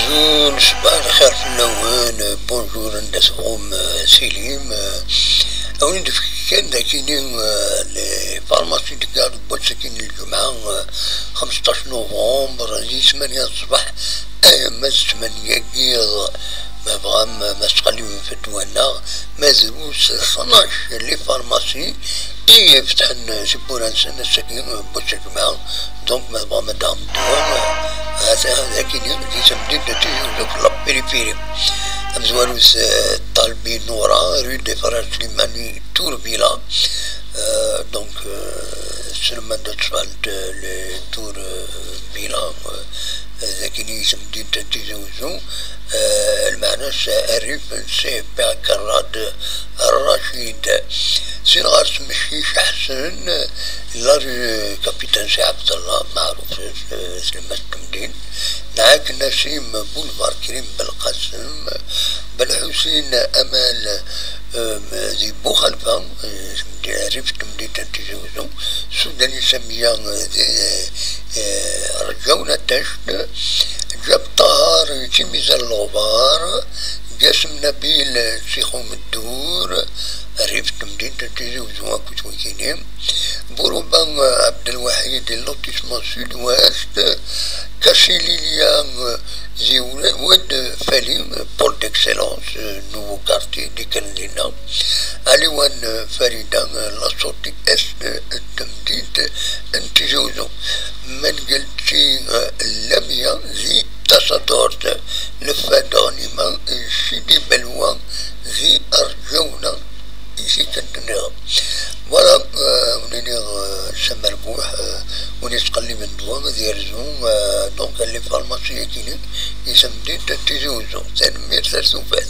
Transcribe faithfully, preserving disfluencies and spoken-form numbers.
Bonjour, ṣṣbeḥ lxir fell-awen, bonjour, anda tɣum, euh, Silim, euh, a wen-d-fkan dakini, euh, les pharmacies de garde n wass-agi n lǧemɛa, euh, xemseṭṭac novembre, di ttmanya ṣṣbeḥ, ay ama d ttmanya n yiḍ, ma tebɣam, ma tettqellibem ɣef ddwa-nneɣ, ma drus tnac les pharmacies i ifetḥen tiwwura-nsen ass-agi n wass n lǧemɛa. Donc ma tebɣam ad d-taɣem ddwa, ha-t-a dakini di temdint n Tizi Uzzu, la périphérie. Tamezwarut, euh, Talbi Nura, rue des Frères Slimani, Tour Villa. Euh, donc, euh, tessnem anda ttfalent, euh, les Tour, euh, Villa, euh, dakini di temdint n Tizi Uzzu. Euh, lmeɛna-s rrif n Sidi Belkerrad Racid. Sin ɣer-s Meccic Ḥsen, la rue Capitaine Si Ɛebdallah, meɛruf s, s tlemmast n temdint, Nɛak Nasim, boulevard Krim Belqasem, Belḥusin Amal, euh, di Buxalfa, euh, rrif n temdint n Tizi Uzzu, Sudani Samiya, euh, di, euh, Rǧawna Tact, Ǧab Ṭahar, Timizal Lɣbar, Ǧasem Nabil, Sixum Ddur, rrif n temdint n Tizi Uzzu akked wikini, Buruba, euh, Abdelwahid, lotissement Sud-Ouest, Kasililia, euh, di Wed Fali, euh, pôle d'excellence, euh, nouveau quartier di Kandina, Aliwan, euh, Farida, euh, la sortie est, euh, n temdint n Tizi Uzzu, Mangelti, euh, Lamia, di Tasadort, Lfad Ɣnima, euh, Sidi Belwa, di Rǧawna, i tikkelt nniḍen. Voilà, euh, wen-iniɣ, euh, Samer Buḥ, euh, win yettqelliben ddwa ad yerzu, euh, donc les pharmacies-agi-nni, i temdint n Tizi Uzzu. Tanemmirt ar tufat.